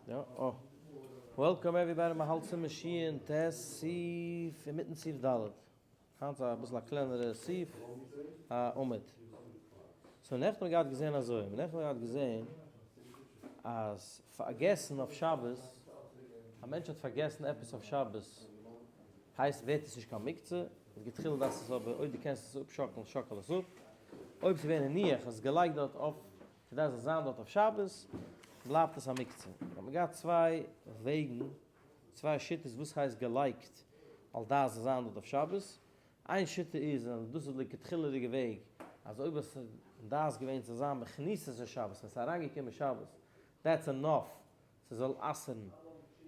יא אה. Welcome everybody, מען האלט סימן שין ט סעיף אינמיטן סעיף ד'. היינט איז אביסל א קלענערע סעיף, א עמוד. So נעכטן האט מען געהאט געזען אזוי, נעכטן האט מען געהאט געזען אז פארגעסן אויף שבת, א מענטש האט פארגעסן עפעס אויף שבת, הייסט ווערט עס נישט קיין מוקצה, לכתחילה דארפסט עס אבער אויב דו קענסט עס אפשאקלן שאקל עס אפ, אויב ס'איז געווען הניח עס געלייגט דארט אויף כדי עס זאל זיין דארט אויף שבת, בלייבט עס א מוקצה. האט מען געהאט צוויי וועגן, צוויי שיטות וואס הייסט געלייגט על דעת זאל זיין דארט אויף שבת. איין שיטה איז, און דאס איז לכתחילה'דיגע וועג, אז אויב עס איז דעת געווען צו זיין בכניסת השבת, ווען עס איז אריינגעקומען שבת, that's enough ס'זאל אסר'ן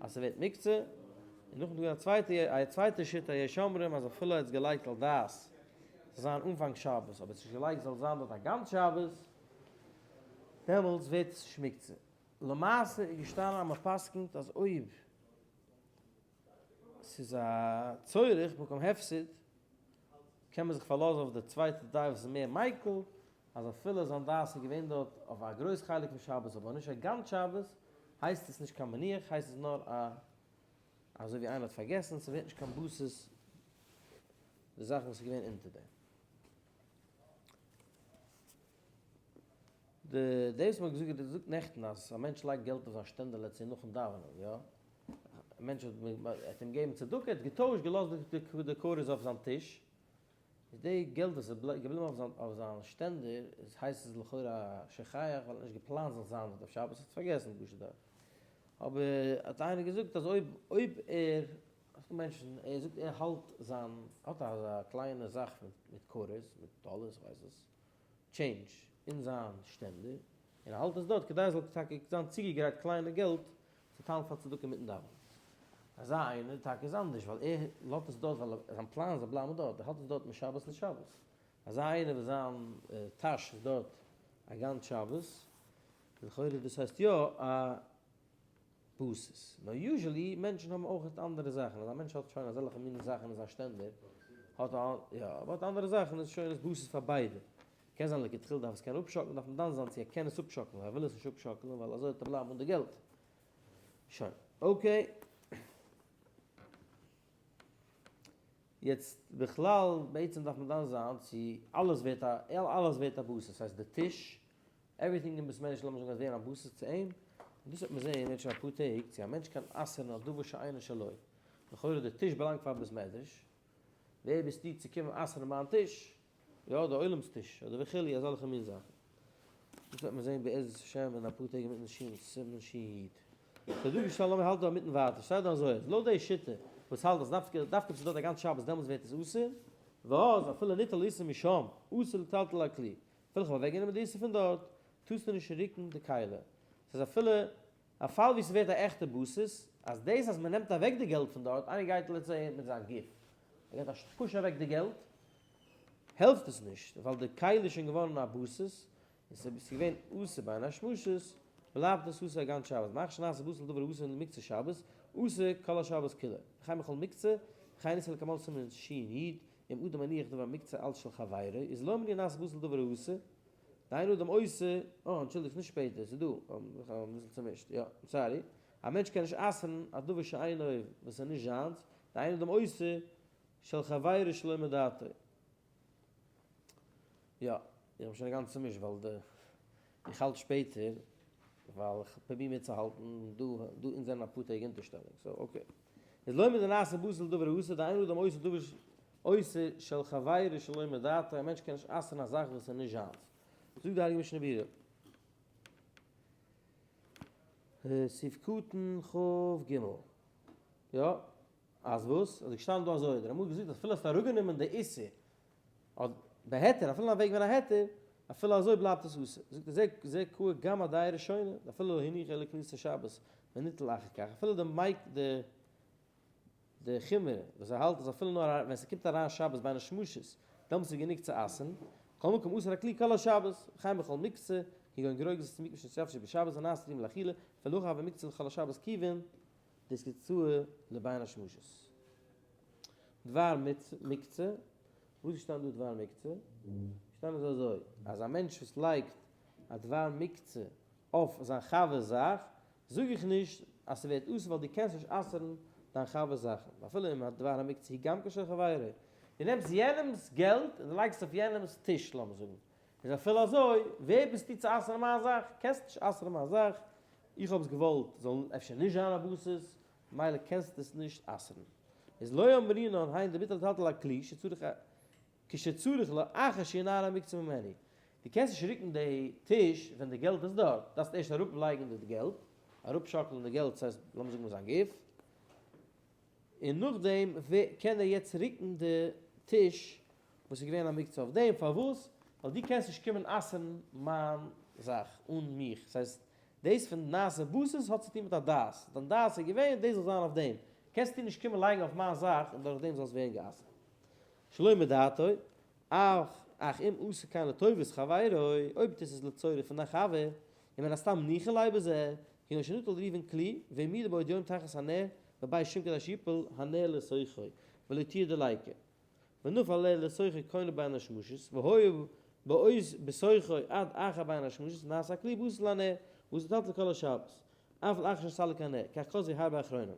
אז ס'ווערט מוקצה, און נאכדעם איז דא א צווייטע א צווייטע שיטה יש אומרים אז אפילו ער האט עס געלייגט על דעת ס'זאל זיין אנפאנג שבת אבער עס איז נישט געלייגט זאל זיין דארט א גאנץ שבת דעמאלטס ווערט עס נישט מוקצה. למעשה איז געשטאנען אז מ'פסק'נט אז אויב ס'איז א צורך במקום הפסד קען מען זיך פארלאזן אויף די צווייטע דעה וואס איז מער מיקל אז אפילו זיין דעת איז געווען דארט אויף א גרויס חלק פון שבת אבער נישט א גאנץ שבת, הייסט עס נישט קיין מניח, הייסט עס נאר א אזוי ווי איינער האט פארגעסן, ס'ווערט נישט קיין בסיס די זאכן וואס איז געווען אונטער דעם. די דאס וואס מ'האט געזאגט געזאגט נעכטן אז א מענטש לייגט געלט אויף זיין שטענדערלע צו נאכן דאווענען, יא? א מענטש האט מ'האט אים געגעבן צדקה, ער האט געטוישט געלאזט די quarters אויף זיין טיש, איז די געלט וואס איז געבליבן אויף זיין שטענדער איז הייסט עס לכאורה א שכח ווייל ער האט נישט געפלאנט זאל זיין דארט אויף שבת האט עס פארגעסן פשוט דארט אבער האט איינער געזאגט אז אויב אויב ער ס'דא מענטשן ער זאגט ער האלט זיין האט אזא קליינע זאך מיט quarters מיט דאלערס כ'ווייס וואס change אין זיין שטענדער און ער האלט עס דארט כדי עס זאל טאקע זיין צוגעגרייט קליינע געלט צו טיילן פאר צדקה אינמיטן דאווענען. אזא איינער טאקע איז אנדערש ווייל ער לאזט עס דארט ווייל זיין פלאן איז זאל בלייבן דארט, ער האלט עס דארט משבת לשבת. אזא איינער וואס זיין טאש איז דארט א גאנץ שבת, לכאורה דאס הייסט יא א בסיס. נאר usually מענטשן האבן אויך אנדערע זאכן, אז א מענטש האט שוין אזעלכע מיני זאכן אין זיין שטענדער, האט א יא, אבער האט אנדערע זאכן איז שוין עס בסיס פאר ביידע. קען זיין לכתחילה דארף עס קענען אפשאקלן דארף מען דן זיין צו ער קען עס אפשאקלן ער וויל עס נישט אפשאקלן ווייל אזוי וועט ער בלייבן אן די געלט. שוין. Okay. יעצט בכלל בעצם דארף מען דן זיין צו אלעס ווערט א אלעס ווערט א בסיס ס'הייסט די טיש everything אין בית מדרש לאמיר זאגן אז ווערן א בסיס צו אים און דאס וועט מען זעהן אין אפאר טעג צו א מענטש קען אסר'ן א דבר שאינו שלו לכאורה די טיש באלאנגט פאר בית מדרש ווער ביסטו צו קומען אסר'ן מיין טיש יא, די עולם'ס טיש, אדער וכו', אזעלכע מין זאכן. דאס וועט מען זען בעזרת השם אין אפאר טעג אינמיטן שין סימן שין י'. ס'איז דא געשטאנען, לאמיר האלטן דא אינמיטן ווייטער, שטייט דא אזוי, אז לויט די שיטה וואס האלט אז דווקא דווקא ס'איז דארט א גאנץ שבת דעמאלטס ווערט עס אסור, ואז אפילו ניטל איסור משם, אסור לטלטל הכלי, אפילו כ'האב אוועקגענומען די איסור פון דארט, טארסטו נישט רוקן די כלי. ס'איז אפילו א פאל ווי ס'ווערט א עכטע בסיס, אז דאס אז מ'נעמט אוועק די געלט פון דארט, איינער גייט let's say מיט זיין גוף, ער געט א push אוועק די געלט, העלפט עס נישט, ווייל די כלי איז שוין געווארן א בסיס, און ס'איז געווען אסור בין השמשות, בלייבט עס אסור א גאנץ שבת, מאחר שנעשה בסיס לדבר האסור למקצת שבת, אסור כל השבת כולה, וכן בכל מוקצה, וכן איסור לקמל סימן שין י, אם אדם מניח דבר מוקצה על של חברו, איז לא אמרו נעשה בסיס לדבר האסור, דהיינו אדם עושה, אה אנטשולדיגט ס'נישט שפעטער, ס'איז דא, איך האב אביסל צומישט, יא, sorry, א מענטש קען נישט אסר'ן א דבר שאינו וואס איז נישט זיינס, דהיינו אדם עושה של חברו שלא מדעתו. יא, איך בין שוין אינגאנצן צומישט ווייל די, איך האלט שפעטער ווייל איך פרוביר מיטצוהאלטן דא, דא אונז זענען אפאר טעג אונטערשטעלונג, so okay. איז לא מדנעשה בסיס לדבר האסור, דהיינו אדם עושה דבר עושה של חברו שלא מדעתו, א מענטש קען נישט אסר'ן א זאך וואס איז נישט זיינס. זאגט די הייליגע משנה ברורה. סעיף קטן כ ג. יא. אז וואס? אז געשטאנען דא אזוי, דער רמ א האט געזאגט אז אפילו האסט אראפגענומען די איסור, אדער בהיתר, אפילו אין א וועג ווען א היתר, אפילו אזוי בלייבט עס אסור. זאגט ער זה זה קאי גם הדעה הראשונה, אפילו לא הניח אלא כניסת שבת וניטל אחר כך, אפילו די מייק די די חומרא וואס ער האלט אז אפילו נאר ווען ס'קומט אריין שבת בין השמשות, דעמאלטס איז גענוג צו אסר'ן, כל מקום אסור הכלי כל השבת, וכן בכל מוקצה, כגון גרוגרות וצמוקים שנתייבשו בשבת ונעשו ראויים לאכילה, אפילו הכי הוי מוקצה לכל השבת כיוון דאיתקצאי לבין השמשות. דבר מוקצה, וואס איז געשטאנען דא דבר מוקצה? געשטאנען איז אזוי, אז א מענטש וואס לייגט א דבר מוקצה אויף זיין חבר'ס זאך. זאג איך נישט אז ס'ווערט אסור ווייל דו קענסט נישט אסר'ן דיין חבר'ס זאכן, ואפילו אם הדבר המוקצה הוא גם כשל חברו, דו נעמסט יענעמ'ס געלט און דו לייגסט עס אויף יענעמ'ס טיש לאמיר זאגן, איז אפילו אזוי, ווער ביסטו צו אסר'ן מיין זאך? קענסט נישט אסר'ן מיין זאך, איך האב עס געוואלט זאל אפשר נישט זיין א בסיס, מילא קענסטו עס נישט אסר'ן. איז לא אמרינן היינו דמותר לטלטל הכלי שצריך כשצריך לו אחר שינער המוקצה ממנו. דו קענסט נישט רוקן די טיש ווען די געלט איז דארט, דארפסט ערשט אראפ לייגן די געלט, אראפ שאקלען די געלט, ס'הייסט לאמיר זאגן מיט זיין גוף, און נאכדעם קען ער יעצט רוקן די טיש וואס איז געווען א מוקצה אויף דעם, פארוואס? ווייל דו קענסט נישט קומען אסר'ן מיין זאך אן מיך, ס'הייסט דאס פון נעשה בסיס האט צוטון מיט א דעת, דיין דעת איז געווען דאס זאל זיין אויף דעם, קענסטו נישט קומען לייגן אויף מיין זאך און דורך דעם זאל עס ווערן גע'אסר'ט. שלא מדעתו, אך אך אם עשה כן לטובת חברו, אויב טוט עס לצורך פון דיין חבר, און מן הסתם ניחא ליה בזה, כגון שנטל ראובן כלי, והעמידו בעוד יום תחת הנר, בבית שום כדי שיפול הנר לתוכו, ולא תהיה דליקה. ונפל הנר לתוכו קונה בין השמשות, והיה בעוז בתוכו עד אחר בין השמשות, נעשה הכלי בסיס לנר, ואסור לטלטל כל השבת, אף לאחר שנסתלק הנר, כך כתבו הרבה אחרונים.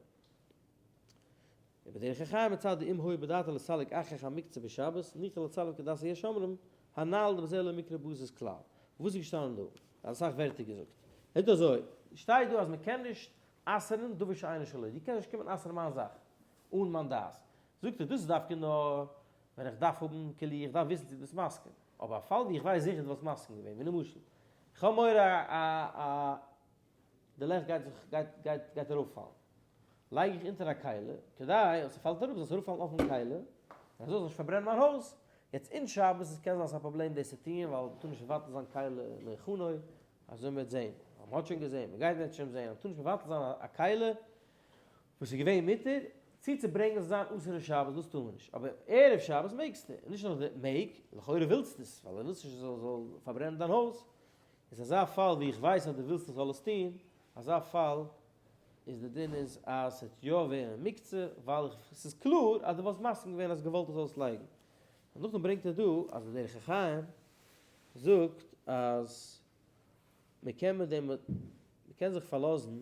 ובדרך החיים מצד דאם היה בדעתו לסלק אחר המקצה בשבת, ניחא לסלק כדעת יש אומרים, הנ"ל דבזה לא מיקרי בסיס כלל. וואס איז געשטאנען דא? ער האט אסאך ווערטער געזאגט. הערט אזוי, שטייט דא אז מען קען נישט אסר'ן דבר שאינו שלו, דו קענסט נישט קומען אסר'ן מיין זאך אן מיין דעת. זאגט ער, דאס איז דווקא נאר ווען איך דארף האבן כלי, איך דארף וויסן צו דו ביסט מסכים. אבער א פאל ווי איך ווייס זיכער דו וואלסט מסכים געווען, ווי למשל, איך האב מורא א א די לעכט גייט זיך גייט גייט גייט אראפפאלן, לייג איך אונטער א כלי, כדי אז ס'פאלט אראפ זאל עס אראפפאלן אויפן כלי, און אזוי זאל נישט פארברענען מיין הויז. יעצט אין שבת איז קען זיין ס'איז א פראבלעם דאס צו טוען, ווייל מ'טאר נישט מבטל זיין כלי מהיכנו, אזוי מ'וועט זען, ווייל מ'האט שוין געזען, מ'גייט בעז ה זען, אז מ'טאר נישט מבטל זיין א כלי וואס איז געווען מותר, צו צוברענגען זאל זיין אסור אין שבת, דאס טאר מען נישט, אבער ערב שבת מעגסטו, און נישט נאר מעג, לכאורה ווילסטו עס, ווייל דו ווילסט נישט עס זאל פארברענען דיין הויז, איז אזא פאל ווי איך ווייס אז דו ווילסט איך זאל עס טון, אזא פאל איז די דין איז אז ס'וועט יא ווערן מוקצה, ווייל איך ס'איז קלאר אז דו וואלסט מסכים געווען אז געוואלט איך זאל עס לייגן. און נאכדעם ברענגט ער דא אז די דרך החיים זאגט אז מ'קען מיט דעם מ'קען זיך פארלאזן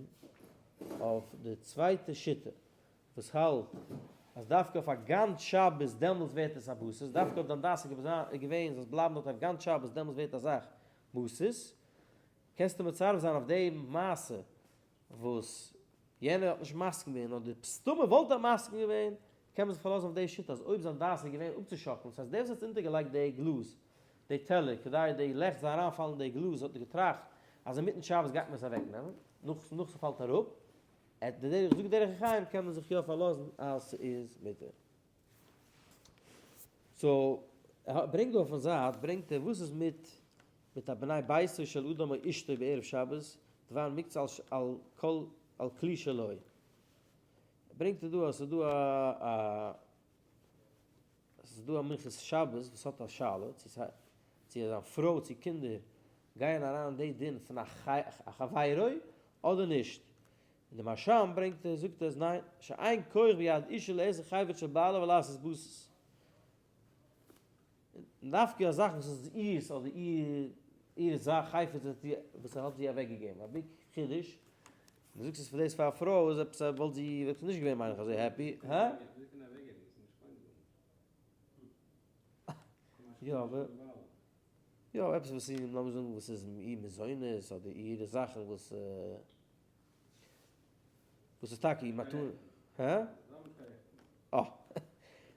אויף די צווייטע שיטה וואס האלט אז דווקא אויף א גאנץ שבת דעמאלטס ווערט עס א בסיס, דווקא אויב דיין דעת איז געווען זאלסט בלייבן דארט אויף גאנץ שבת דעמאלטס ווערט א זאך בסיס, קענסטו מצרף זיין אויף די מעשה וואס יענער האט נישט מסכים געווען אדער מסתמא וואלט ער מסכים געווען, קען מען זיך פארלאזן אויף די שיטה אז אויב זיין דעת איז געווען אפצושאקלן, ס'הייסט דער וואס האט אונטערגעלייגט די גלאז, די טעלער, כדי די לעכט זאל אריינפאלן אין די גלאז האט ער געטראכט אז אינמיטן שבת גייט מען עס אוועקנעמען, נאך נאך ס'פאלט אראפ, ע ד דרך זאגט דרך החיים קען מען זיך יא פארלאזן אז ס'איז מותר. so ער ברענגט דא אויפן זייט ברענגט ער וואס איז מיט מיט א בני ביתו של אדם או אשתו בערב שבת דבר מוקצה על על כל על כלי שלו ברענגט ער דא אז ס'איז דא א א ס'איז דא א מנחת שבת וואס האט א שאלה צו ס'היי צו זיין פרוי צו קינדער גייען אריין אין די דין פון א חברו אדער נישט. און די מהרש"ם ברענגט ער זאגט ער אז ניין, שאין כח ביד אישה לאסור חפץ של בעלה ולעשות בסיס. דווקא א זאך וואס איז אירס אדער איר איר זאך חפץ וואס ער האט זי אוועק געגעבן, א big חידוש. דו זאגסט עס פאר דאס פאר א פרוי איז עפעס וואלט זי וואלט נישט געווען מיין איך אזוי happy, הא? יא אבער יא עפעס וואס איז לאמיר זאגן וואס איז איר מזונות אדער אירע זאכן וואס וואס איז טאקע איר מתנה הא? אה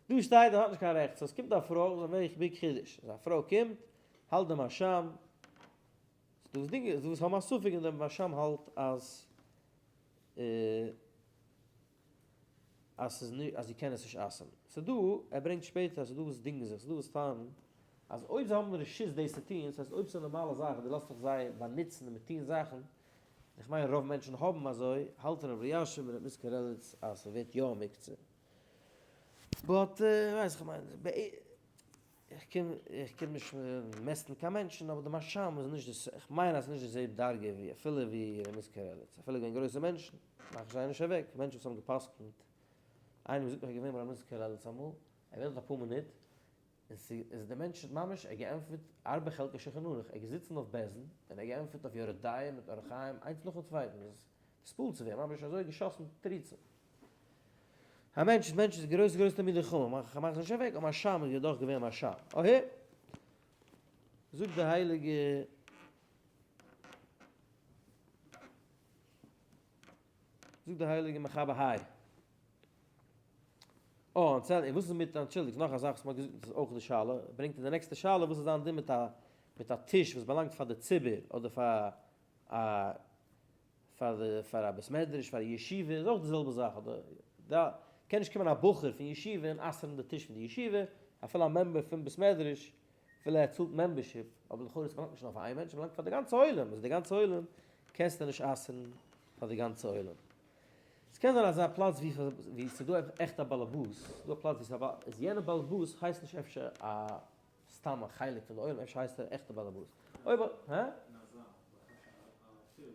דא שטייט ער האט נישט קיין רעכט so עס קומט א פרוי וואס איז א very big חידוש אז א פרוי קומט האלט די מהרש"ם ס'דא וואס דינגען ס'דא וואס האבן א ספק אין דעם מהרש"ם האלט אז אז ס'איז נישט אז זי קען עס נישט אסר'ן. ס'איז דא, ער ברענגט שפעטער אז ס'איז דא וואס דינגען זיך, ס'איז דא וואס טענה'ן אז אויב זיי האבן רשות דאס צו טון, ס'הייסט אויב ס'איז א נארמאלע זאך אז דו לאזט זיך זיי באנוצן מיט טון זאכן, איך מיין רוב מענטשן האבן אזוי, האלט רב אלישיב און רב ניסן קרליץ אז ס'ווערט יא מוקצה. but ווייס איך מיין איך קום איך קום נישט מעסטן קיין מענטשן אבער די מהרש"ם איז נישט די איך מיין אז ס'נישט די זעלבע דרגה ווי אפילו ווי ר' ניסן קרליץ אפילו געווען גרויסע מענטשן מאך איך זיי נישט אוועק מענטשן וואס האבן גע'פסק'נט איינער זאגט מיך געווען ביי ר' ניסן קרליץ אמאל ער ווערט אפאר מינוט און ס'איז די מענטש האט ממש ער געענטפערט ארבע חלקי שולחן ערוך ער געזיצן אויף בית דין און ער געענטפערט אויף יורה דעה מיט אורח חיים איינס נאכן צווייטן דאס. נתפעל צו ווערן, ממש אזוי געשאסן תירוצים. א מענטש איז מענטש איז גרויס גרויס תלמידי חכמים, מאך מאך זיי נישט אוועק, אבער מהרש"ם איז דאך געווען מהרש"ם. אהה. זאגט די הייליגע זאגט די הייליגע מחבר היי. אה, און וואס איז מיט, אנטשולדיגט, נאך א זאך וואס מ'האט געזאגט, דאס איז אויך די שאלה, ברענגט ער די נעקסטע שאלה, וואס איז דיין דין מיט א מיט א טיש וואס באלאנגט פאר די ציבור אדער פאר א פאר די פאר א בית מדרש פאר א ישיבה איז אויך די זעלבע זאך אדער דא קען נישט קומען א בחור פון ישיבה און אסר'ן די טיש פון די ישיבה אפילו א member פון בית מדרש אפילו ער צאלט membership אבער לכאורה עס באלאנגט נישט נאר פאר איין מענטש עס באלאנגט פאר די גאנצע עולם איז די גאנצע עולם קענסטו נישט אסר'ן פאר די גאנצע עולם. עס קען זיין אזא פלאץ ווי ווי ס'איז דא עכט א באלעבאס, ס'איז דא א פלאץ ווי ס'איז א בעל, איז יענער באלעבאס הייסט נישט אפשר א סתם א חלק פון די עולם, אפשר הייסט ער עכטע באלעבאס. אויב הא? אין א זאל, א פיל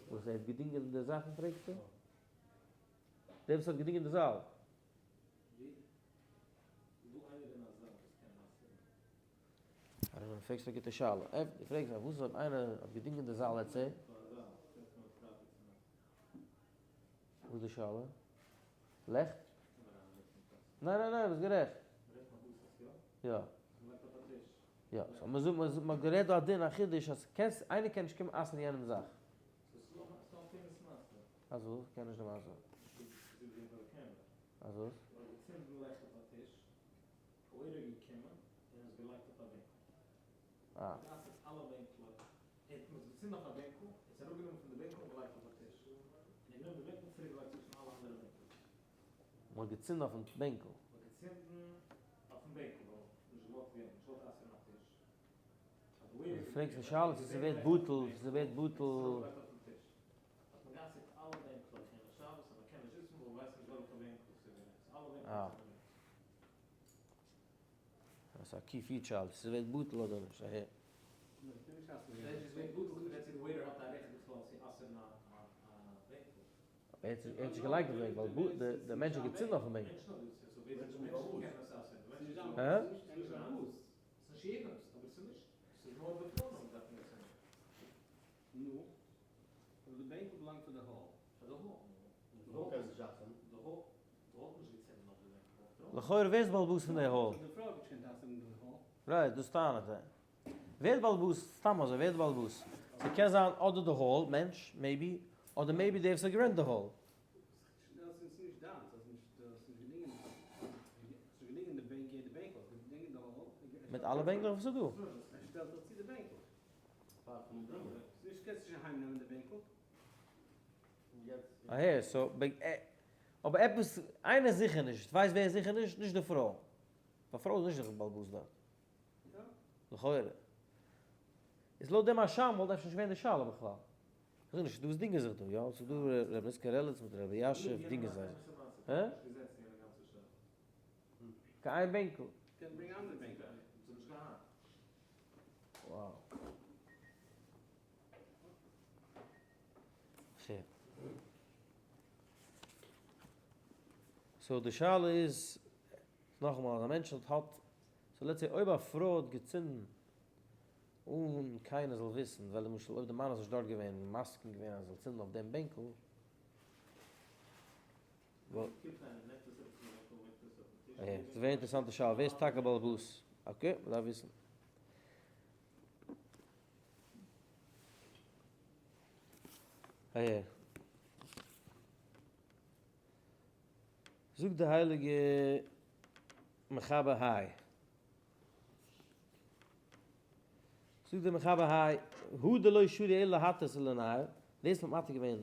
וואס ער האט געדינגען די זאכן פרעגסטו? דער וואס האט געדינגען די זאל. ווי? איז דא איינער אין א זאל וואס קען אסר'ן? I don't know, פרעגסט א גוטע שאלה. דו פרעגסט אז וואס אויב איינער האט געדינגען די זאל let's say. וואס איז די שאלה? לעכט? ניין ניין ניין ביסט גערעכט. יא. יא, so מ'זאגט מ'זאגט מ'האט גערעדט דא א דין א חידוש אז קענסט איינער קען נישט קומען אסר'ן יענעמ'ס זאך. אז וואס? כ'קען נישט די מעשה. אז וואס? אויער געקומען און עס געלייגט אויף א בענקל. אה. גע'אסר'ט אלע בענקלעך. ער האט עס געצינדן אויף א בענקל, עס אראפגענומען פון די בענקל און געלייגט אויף א טיש. און ער גענומען די בענקל און צוריק געלייגט צווישן אלע אנדערע בענקלעך. מען האט געצינדן אויפן בענקל. מען האט געצינדן אויפן בענקל ווייל נישט געוואלט ווערן, נישט געוואלט אסר'ן א טיש. האט די waiter דו פרעגסט א געקומען, שאלה צו ס'ווערט בטל, צו ס'ווערט בטל. און עס אראפגעלייגט אויפן טיש. האט מען גע'אסר'ט אלע בענקלעך יענע שבת אז מען קען נישט זיצן ווייל מ'ווייסט נישט וועלכע בענקל ס'איז געווען. ס'איז אלע בענקלעך אה. זענען געווען. דאס איז א key feature, צו ס'ווערט בטל אדער נישט, אהער. ער האט נישט געלייגט אויף די בענקל, ווייל די מענטש האט געצינדן אויפן בענקל. הא? לכאורה ווער איז בעל הבית פון די hall? Right, דאס טענה'ט ער. ווער איז בעל הבית? סתם אזוי, ווער איז בעל הבית? ס'קען זיין אדער די hall מענטש, maybe, אדער maybe דער וואס האט גערענט די hall. מיט אלע בענקלעך וואס איז דא. אהער, so, אבער עפעס, איינער זיכער נישט, ווייסט ווער זיכער נישט? נישט די פרוי. די פרוי איז נישט די בעל הבית דארט. לכאורה. איז לויט דעם מהרש"ם וואלט אפשר נישט געווען די שאלה בכלל. איך זאג נישט, דא איז דינגען זיך דא, יא? ס'איז דא ר' ניס קרליץ מיט ר' אלישיב דינגען זיי זיך. הע? קיין איין בענקל. Wow. So די שאלה איז, נאכאמאל, אז א מענטש האט האט, so let's say אויב א פרוי האט געצינדן אן קיינער זאל וויסן, ווייל למשל אויב די מאן איז נישט דארט געווען און מסכים געווען אז זי זאל צינדן אויף דעם בענקל, ס'איז זייער אינטערעסאנטע שאלה, ווער איז טאקע בעל הבית? Okay, מ'דארף וויסן. אהער. זאגט די הייליגע מחבר היי. זאגט דער מחבר היי, הא דלא שרי אלא להתיר ולנער, דאס האט מתיר געווען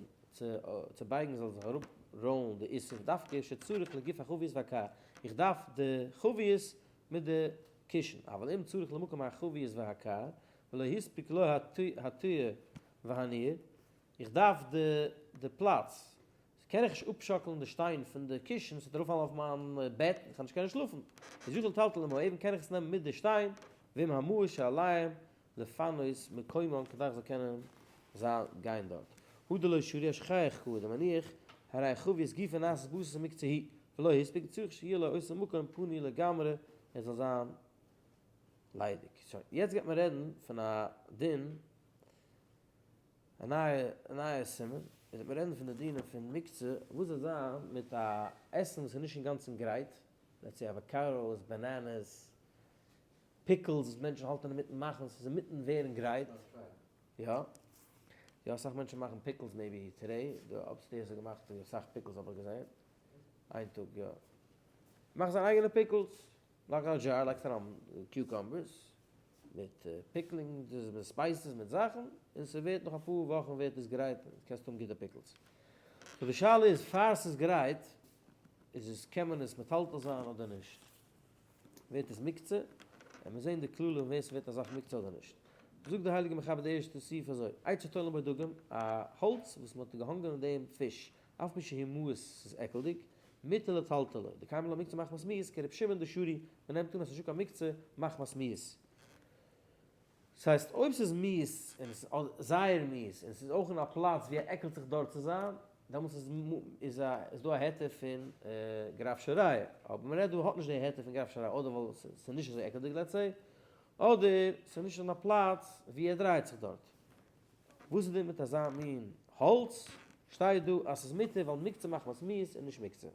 צו בייגן זאל זיך אראפ ראלן די איסור דווקא שצריך לגוף החבית והכר, איך דארף די חבית מיט די קישן, אבל אם צריך למקום החבית והכר, ולא הספיק לו התי' והניר, איך דארף די פלאץ, קען איך נישט אפשאקלן די שטיין פון די קישן, ס'וועט אראפפאלן אויף מיין בעט, איך וועל נישט קענען שלאפן, איז יכול לטלטל עם האבן קען איך עס נעמען מיט די שטיין, ועם המעות שעליהם לפנות מקומם כדי איך זאל קענען זיין גיין דארט. הא דלא שרי שכיח קא דמניח, הרי חבית גופא נעשית בסיס ומקצה היא, ולא הספיק צריך שיהיה לו אותו מקום פנוי לגמרי ער זאל זיין ליידיג. שוין, יעצט גייט מען רעדן פון א דין, א נייע א נייע סימן. וועט מען רעדן פון די דינים פון מוקצה, וואס וועט זיין מיט א עסן וואס איז נישט אינגאנצן גרייט, let's say אוואקאדאס, bananas, pickles וואס מענטשן האלטן אינמיטן מאכן, ס'איז אינמיטן ווערן גרייט, יא, יא אסאך מענטשן מאכן pickles maybe today, די upstairs האט געמאכט אסאך pickles האב איך געזען, איין טאג יא, מאכט זיין אייגענע pickles, לייגט א דזשאר, לייגט אריין cucumbers, מיט pickling, מיט spices, מיט זאכן, און ס'ווערט נאך אפאר וואכן ווערט עס גרייט, און קענסט האבן גוטע pickles. so די שאלה איז פאר ס'איז גרייט, איז עס קען מען עס מטלטל זיין אדער נישט? ווערט עס מוקצה? און מיר זעהן די כללים ווער ס'ווערט א זאך מוקצה אדער נישט. זאגט די הייליגע מחבר די ערשטע סעיף אזוי, עץ שתלין בו דגים, א האלץ וואס מ'האט געהאנגען אין דעם פיש, אף על פי שהוא מאוס, ס'איז עקלדיג, מותר לטלטלו, דקיימא לן מוקצה מחמת מיאוס, כר' שמעון דשרי, מ'נעמט אן אז ס'איז נישטא קיין מוקצה מחמת מיאוס. ס'הייסט אויב ס'איז מיאוס און עס איז זייער מיאוס און ס'איז אויך אין א פלאץ ווי ער עקלט זיך דארט צו זיין, דעמאלטס איז איז א איז דא א היתר פון גרף של רעי, אבער מ'רעדט דא האט נישט די היתר פון גרף של רעי אדער ווייל ס'איז נישט אזוי עקלדיג let's say, אדער ס'איז נישט אין א פלאץ ווי ער דרייט זיך דארט. וואס איז דען מיט אזא מין האלץ? שטייט דא אז ס'איז מותר ווייל מוקצה מחמת מיאוס און נישט מוקצה.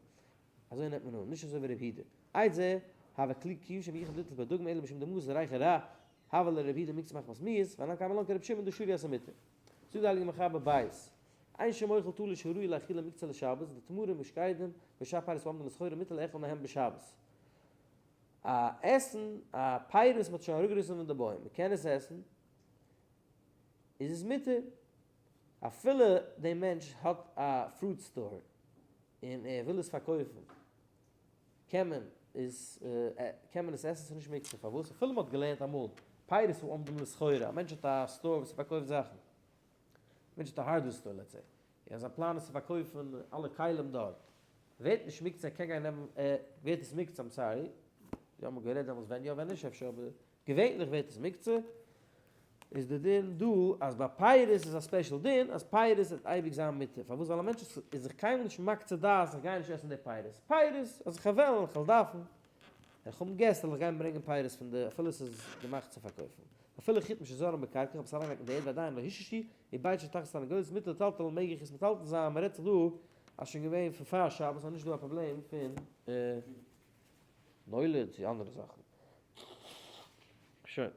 אזוי נעמט מען אן, נישט אזוי ווי רבי יהודה. עד זה, הוה כלי כיון שמיוחד ליטול בדגים אלא משום דמאוס ריחא רע, הוה לרבי יהודה מוקצה מחמת מיאוס, ואנן קיימא לן כרבי שמעון דשרי אז ס'מותר. זאגט די הייליגע מחבר בית, אין שום אוכל תלוש הראוי לאכילה מוקצה לשבת, דתמרים ושקדים ושאר פירות העומדים לסחורה מותר לאכול מהם בשבת. א עסן א פירות וואס מ'האט שוין אראפגעריסן פון די בוים, מ'קען עס עסן, איז עס מותר. אפילו די מענטש האט א fruit store און ער וויל עס פארקויפן, קען מען איז קען מען עס עסן, ס'איז נישט מוקצה, פארוואס? אפילו מ'האט געלערנט אמאל פירות העומדים לסחורה, א מענטש האט א store וואס ער פארקויפט זאכן, א מענטש האט א hardware store let's say, און זיין פלאן איז צו פארקויפן אלע כלים דארט, ווערט נישט מוקצה, ער קען גיין נעמען, ווערט עס מוקצה, I'm sorry, יא מ'האט גערעדט דעמאלטס ווען יא ווען נישט אפשר, אבער געווענליך ווערט עס מוקצה, איז די דין דא אז ביי פירות איז א special דין אז פירות וועט אייביג זיין מותר, פארוואס ווייל א מענטש איז זיך קיינמאל נישט מקצה דעת איך גיי נישט עסן די פירות, פירות אז איך וועל וועלן איך וועל דארפן, ווען איך האב געסט וועל איך גיין ברענגען פירות פון די אפילו עס איז געמאכט צו פארקויפן, אפילו חיטים שזרען בקרקע איך האב עס אריינגעלייגט אין די ערד ועדיין לא הושרשו, וביצה שתחת התרנגולת מותר לטלטלן מעג איך עס מטלטל זיין, מען רעדט זיך דא אז שוין געווען פון פאר שבת אז נישט דא א פראבלעם פון נולד צו אנדערע זאכן. שוין.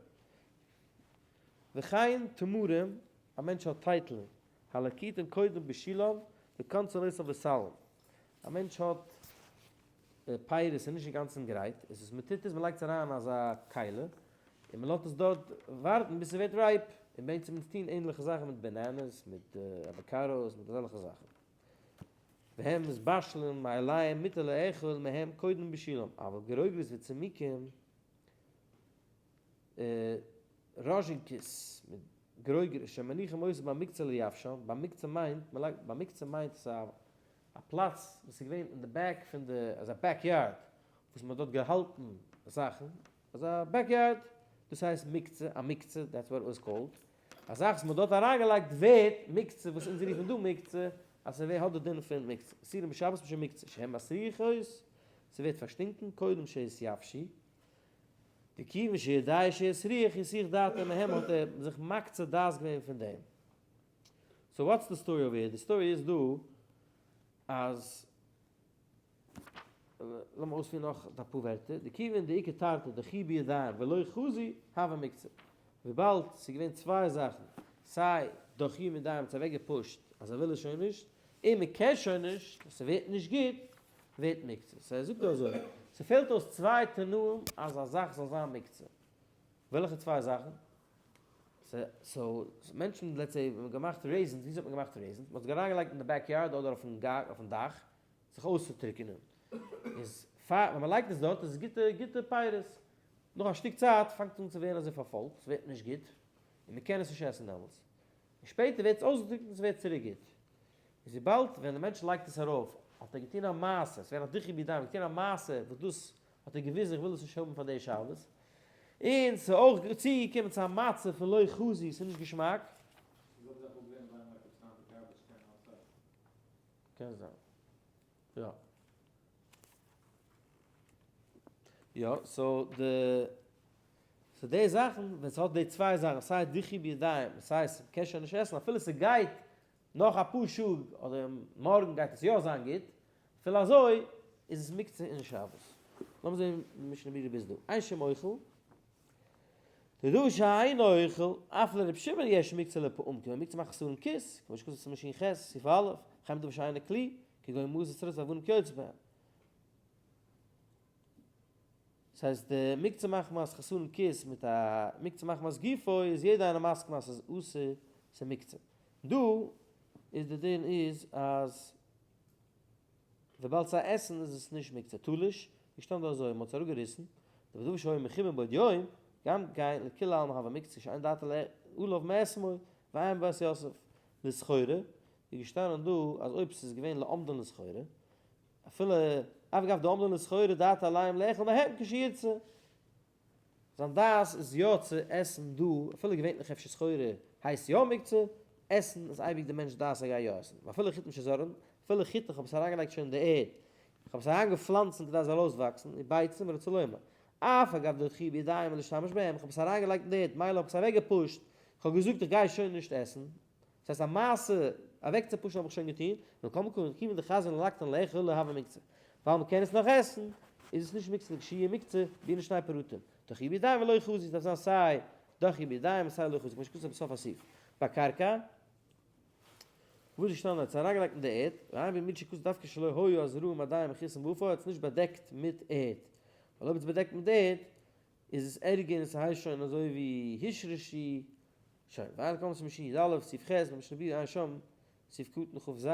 וכן תמרים, א מענטש האט טייטלען, הלקיטן קודם בשילן, וקונצן אותן בסלין. א מענטש האט פירות איז נישט אינגאנצן גרייט, עס איז מען טוט איז מען לייגט עס אריין אין אזא כלי, און מען לאזט עס דארט ווארטן ביז ס'ווערט ripe, און בעצם אונז טוהן ענליכע זאכן מיט bananas, מיט אוואקאדאס, מיט אזעלכע זאכן. והם מתבשלין מאליהם מותר לאכול מהם קודם בישולם, אבל גרוגרות וצימוקים, ראזשינקעס מיט גרוגרות שמניחים אותן במוקצה לייבשן, במוקצה מיינט, מען לייגט, במוקצה מיינט עס א א פלאץ וואס איז געווען אין די back פון די, אזא back yard, וואס מען האט דארט געהאלטן זאכן, אזא back yard, דאס הייסט מוקצה, א מוקצה, that's what it was called, א זאך וואס מען האט דארט אריינגעלייגט ווערט מוקצה, וואס אונז רופן דא מוקצה, אז ס'ווערט האט די דין פון מוקצה, אסורים בשבת משום מוקצה, שהן מסריחות, ס'ווערט פארשטינקן, קודם שיתייבשו, דכיוון שיודע שיסריח יסיח דעתו מהם האט ער זיך מקצה דעת געווען פון דעם. so what's the story over here? די story איז דא אז לאמיר אויספירן נאך אפאר ווערטער, דכיוון דאיכא תרתי דחי בידיים ולא חזי הוה מוקצה. וויבאלד ס'איז געווען צוויי זאכן, סיי דחי מידיים האט עס אוועק געפושט אז ער וויל עס שוין נישט, און מ'קען שוין נישט, ס'ווערט נישט גוט, ווערט מוקצה. so ער זאגט דא אזוי, ס'פעלט אויס צוויי תנאים אז א זאך זאל זיין מוקצה. וועלכע צוויי זאכן? so מענטשן let's say האבן געמאכט raisins, וויאזוי האט מען געמאכט raisins? מ'האט עס אריינגעלייגט אין די back yard אדער אויפן גג, אויפן דאך, זיך אויסצוטריקענען. איז פאר ווען מ'לייגט עס דארט איז עס גוטע גוטע פירות. נאך א שטיק צייט פאנגט עס אן צו ווערן אזוי פארפוילט, ס'ווערט נישט גוט, און מ'קען עס נישט עסן דעמאלטס. און שפעטער ווערט עס אויסגעטריקנט און ס'ווערט צוריק גוט. איז וויבאלד ווען די מענטש לייגט עס ארויף האט ער געטון א מעשה, עס איז געווען א דיחוי בידיים, געטון א מעשה וואס דאס האט ער געוויזן איך וויל עס נישט האבן פאר די שבת, און ס'איז אויך צוגעקומען צו א מצב פון לא חזי, ס'איז נישט געשמאק. ס'איז אויך זייער פראבלעם ווייל מ'האט עפעס היינט די garbage can outside. קען זיין. יא. יא, so די so די זאכן ווען ס'האט די צוויי זאכן סיי דיחוי בידיים און סיי ס'קען שוין נישט עסן אפילו ס'גייט. נאך אפאר שעה אדער מארגן גייט עס יא זיין גוט, אפילו אזוי איז עס מוקצה אין שבת. לאמיר זען משנה ברורה ביז דא. אין שום אוכל, דדבר שאין אוכל, אף לר' שמעון יש מוקצה לפעמים, מוקצה מחמת חסרון כיס, כמו שכתוב בסימן ש"ח, סעיף א', וכן בדבר שאינו כלי, כגון מעות וצרורות ואבנים כיוצא בהם. ס'הייסט די מוקצה מחמת חסרון כיס מיט א מוקצה מחמת גופו איז יעדער איינער מסכים אז ס'איז אסור ס'איז מוקצה. דא איז די דין איז אז וויבאלד ס'איז א עסן איז עס נישט מוקצה. תלוש, געשטאנען דא אזוי, מ'האט עס אראפגעריסן, דבדבר שהיה מחובר מבעוד יום, גם כן לכולי עלמא הוי מוקצה שאין דעתו עליו מאתמול, ועיין בבית יוסף. לסחורה, איז געשטאנען דא אז אויב ס'איז געווען לעמדן לסחורה, אפילו אף גב דעמדן לסחורה דעתו עליהם לאכול מהם כשירצה. זיין דעת איז יא צו עסן דא, אפילו געווענליך אפשר סחורה הייסט יא מוקצה, עסן איז אייביג די מענטש דעת ער גייט יא עסן, ואפילו חיטים שזרען, אפילו חיטה איך האב עס אריינגעלייגט שוין אין די ערד, איך האב עס אריינגעפלאנצן כדי עס זאל אויסוואקסן, וביצים רוצה לומר, אף אגב דדחו בידיים ולהשתמש בהם, איך האב עס אריינגעלייגט אין די ערד, מילא האב איך עס אוועקגעפושט, איך האב געזאגט איך גיי שוין נישט עסן, דאס הייסט א מעשה אוועקצופושן האב איך שוין געטון, מכל מקום כיוון דחזיין ללקטן לאכול לא הוי מוקצה, ווייל מ'קען עס נאך עסן, איז עס נישט מוקצה לכשיהיה מוקצה, בעינן שני פרטים, דחוהו בידיים ולא חזו, עס דארף זיין סיי דחוהו בידיים און סיי לא חזו, כמו שכתוב בסוף הסעיף. בקרקע, וואס איז געשטאנען האט עס אריינגעלייגט אין די ערד, ועיין בימין שכתוב דווקא שלא היו הזרעים עדיין מכוסים בעפר, האט עס נישט באדעקט מיט ערד, ווייל אויב עס איז באדעקט מיט ערד, איז עס ערגער און ס'הייסט שוין אזוי ווי השרשו, שוין, ועיין לקמן סימן שי"א, סעיף ח', במשנה ברורה עיין שם, סעיף קטן כ"ז,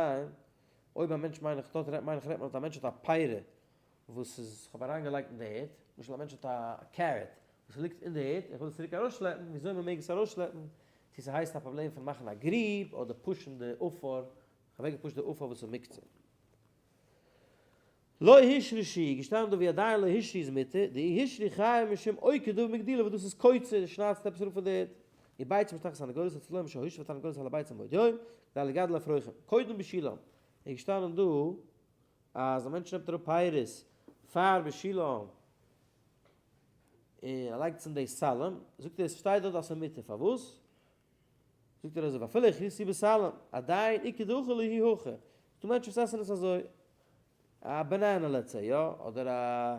אויב א מענטש מיין איך דארט מיין איך רעדט מען אז א מענטש האט א פירה וואס איז כ'האב אריין געלייגט אין די ערד, למשל א מענטש האט א carrot וואס ליגט אין די ערד, איך וויל עס צוריק ארויסשלעפן, וויאזוי מ'מעג עס ארויסשלעפן, צו ס'הייסט א פראבלעם פון מאכן א גריב אדער פושן די עפר, כ'האב אוועקגעפושט די עפר וואס איז מוקצה. לא השרישו, געשטאנען דא ווי עדיין לא השרו איז מותר, דאי השרו חייב משום עוקר דבר מגדולו וואס דאס איז קוצר, שניידסט עפעס אראפ פון די ערד. וביצים מתחת תרנגולת רצה לומר שהושיב התרנגולת על הביצים מבעוד יום, כדי לגדל אפרוחים. קודם בישולן, איז געשטאנען דא אז א מענטש נעמט אראפ פירות פאר בישולן און ער לייגט עס אין די סלים, זאגט ער עס שטייט דארט אז ס'איז מותר, פארוואס? זאגט ער אזוי ואפילו הכניסו בסלים, עדיין איכא דאכלי להו הכי, ס'דא מענטשן וואס עסן עס אזוי, א banana let's say יא, אדער א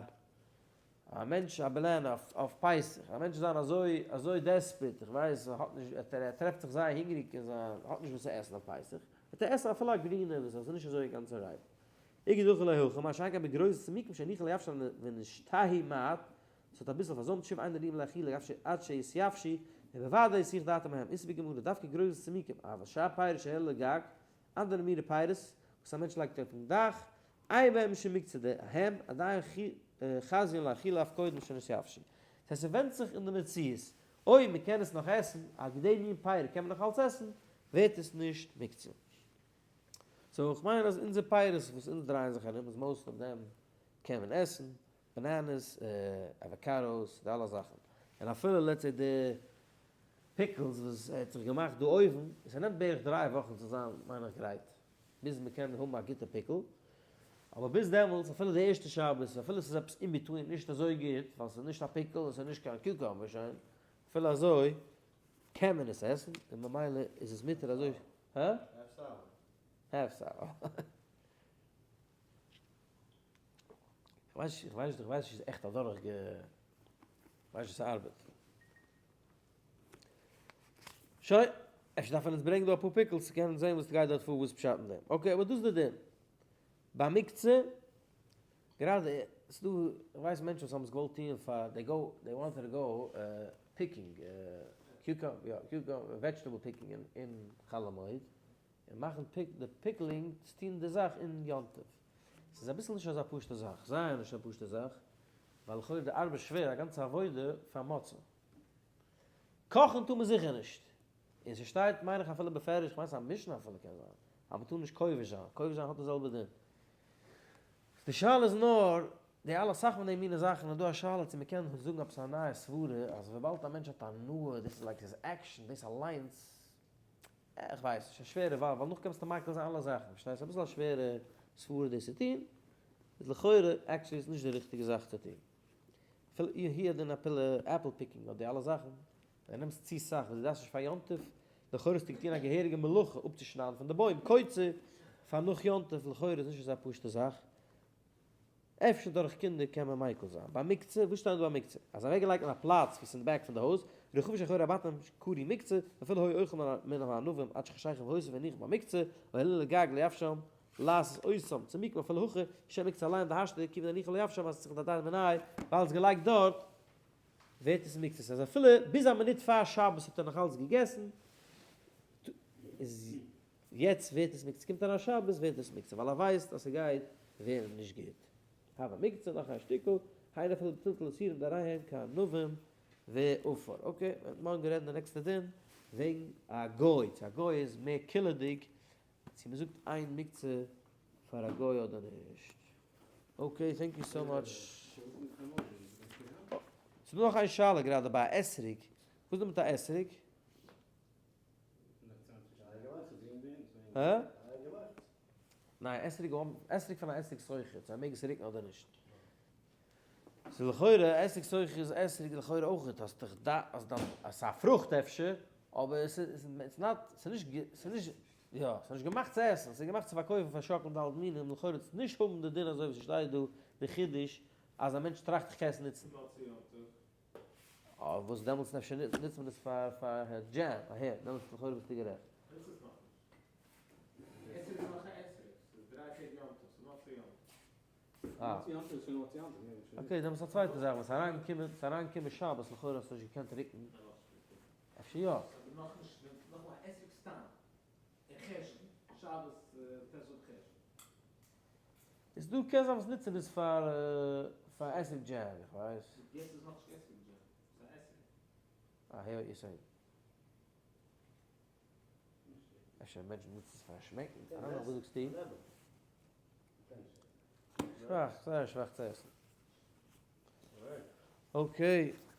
א מענטש א banana אויף פסח, א מענטש זיין אזוי אזוי desperate, איך ווייס ער האט נישט, ער טרעפט זיך זייער הונגעריג און זיין האט נישט וואס צו עסן אויף פסח, וועט ער עסן אפילו א גרינע וואס איז נישט אזוי אינגאנצן רייף. איכא דאכלי להו הכי, מה שאין כן בגרוז צמיקים שהניחו ליבשן ונשתהו מעט, ס'האט אביסל פארזוימט שוב אין ראויים לאכילה עד שיתייבשו, ובוודאי יסיח דעתו מהם, איז בגמרא דווקא גרוז צמיקים, אבל שאר פירות שהעלו לגג, אנדערע מיני פירות וואס א מענטש לייגט אויפן דאך, אין בהם משום מוקצה דהם עדיין חזיין לאכילה אף קודם שנתייבשו. ס'הייסט ס'ווענדט זיך אין די מציאות, אויב מ'קען עס נאך עסן, א די מין פירות קען מען נאך אלץ עסן, ווערט עס נישט מוקצה. so כ'מיין אז אונזער פירות וואס אונז דרייען זיך ארום איז most of them קען מען עסן, bananas, avocados, די אלע זאכן. און אפילו let's say די pickles וואס ער האט זיך געמאכט דא אויבן, עס נעמט בערך דריי וואכן צו זיין מיין איך גרייט, ביז מען קען האבן א גוטע פיקל, אבער ביז דעמאלטס אפילו די ערשטע שבת, אפילו עס איז עפעס in between נישט אזוי גוט, ווייל עס איז נישט א פיקל און עס איז נישט קיין cucumber שוין, אפילו אזוי קען מען עס עסן, און ממילא איז עס מותר אזוי, הא? Half sour. Half sour. כ'ווייס נישט, כ'ווייס נישט, כ'ווייס נישט איז עכט אדורך גע... כ'ווייס נישט ס'ארבעט. שוין, אפשר דארף מען אונז ברענגען דא אפאר pickles צו קענען זען וואס גייט דארט פאר וואס פשט אין דעם. Okay, אבער דאס איז די דין. ביי מוקצה, גראדע, ס'דא, כ'ווייס מענטשן וואס האבן עס געוואלט טוען פאר, they go, they wanted to go picking, cucumber, יא, cucumber, vegetable picking אין חול המועד, און מאכן pick די pickling צו טון די זאך אין יום טוב. ס'איז אביסל נישט אזא פשוטע זאך, זייער נישט א פשוטע זאך, ווייל לכאורה די ארבעט שווער א גאנצע עבודה פאר מצה. קאכן טאר מען זיכער נישט, און ס'שטייט מיין איך אפילו בפירוש, כ'מיין ס'איז א משנה אפילו קען זיין, אז מ'טאר נישט כובש זיין, כובש זיין האט די זעלבע דין. די שאלה איז נאר, די אלע אסאך פון די מיני זאכן איז דא א שאלה צו מ'קען זאגן עפעס א נייע סברה אז וויבאלד א מענטש האט הנאה, דאס איז like his action, דאס אליינס איך ווייס נישט, א שווערע ווייל ווייל נאך קענסטו מקיל זיין אלע זאכן, פארשטייסט? אביסל א שווערע סברה דאס צו טון, איז לכאורה actually איז נישט די ריכטיגע זאך צו טון. אפילו אי הוא הדין אפילו apple picking אדער די אלע זאכן, ווען דו נעמסט צו סאך וואס דו דארפסט נישט פאר יום טוב, לכאורה האסטו געטון א געהעריגע מלאכה אפצושניידן פון די בוים, קוצר, פאר נאך יום טוב, לכאורה איז נישט אזא פשוטע זאך, אפשר דורך קינדער קען מען מיקל זיין. ביי מוקצה, וואס שטייט דא ביי מוקצה? אז אוועקגעלייגט אין א פלאץ וואו ס'איז אין די back פון די הויז, רחבה שאחורי הבתים קרוי מוקצה, ואפילו היה אוכל מן הענבים עד שחשיכה והוסיף והניחן במוקצה, והעלין לגג לא יבשם לעשות אותם צמוקים אפילו הכי, שם מוקצה עליהם דהשתא כיוון דהניחן לא יבשם אז עס איז זיך דעדיין מנאי, ווייל עס איז געלייגט דארט ווערט עס מוקצה. ס'איז אפילו ביז א מינוט פאר שבת האט ער נאך אלץ געגעסן, איז יעצט ווערט עס מוקצה, קומט אריין שבת ווערט עס מוקצה, ווייל ער ווייסט אז ס'גייט ווערן נישט גוט. הוה מוקצה, נאך א שטיקל, היינו אפילו בטלטול איסורים דהרי הם כענבים ועפר. okay, מ'וועט מארגן רעדן די נעקסטע דין וועגן א גוי, צו א גוי איז מער קילעדיג, צו מ'זאגט איין מוקצה פאר א גוי אדער נישט. okay, thank you so much. ס'דא נאך איין שאלה גראדע ביי א אתרוג, וואס איז דא מיט א אתרוג? הא? ניין, אתרוג אתרוג פון א אתרוג סוחר, צו ער מעג עס רוקן אדער נישט. ס'איז לכאורה, אתרוג סוחר איז אתרוג לכאורה אויכעט, האסט דאך ד אז דיין, אז ס'איז א פרוכט אפשר, אבער עס איז it's not, ס'איז נישט ס'איז נישט, יא, ס'איז נישט געמאכט צו עסן, ס'איז געמאכט צו פארקויפן פאר שאקלן ד' מינים, לכאורה וועט עס נישט האבן די דין אזוי ווי ס'שטייט דא, די חידוש אז א מענטש טראכט איך קען עס נוצן. אה, וואס דעמאלטס אפשר נוצט מען עס פאר פאר דזשעם, אהער, דעמאלטס לכאורה ביסטו גערעכט. נוצט עס נאכנישט. עס איז נאך א אתרוג, ס'איז דריי טעג יום טוב, ס'איז מוצאי יום טוב. אה. מוצאי יום טוב איז שוין מוצאי יום טוב, יא שוין. okay, דעמאלטס א צווייטע זאך, ווען ס'איז אריינגעקומען, ס'איז אריינגעקומען שבת, לכאורה האסטו נישט געקענט רוקן. אפשר יא. ס'איז אבער נאכנישט, נאכאמאל א אתרוג סתם, אין חשון, שבת ט"ו חשון. איז דא קען זיין וואס נוצן עס פאר פאר אתרוג דזשעם איך ווייס. יעצט איז נאכנישט אתרוג דזשעם, ס'איז א אתרוג. אה הער וואט יו סעינג. אפשר מענטשן נוצן עס פאר שמעקן, I don't know, וואס זאגסטו? שוואך, זייער שוואך צו עסן. okay.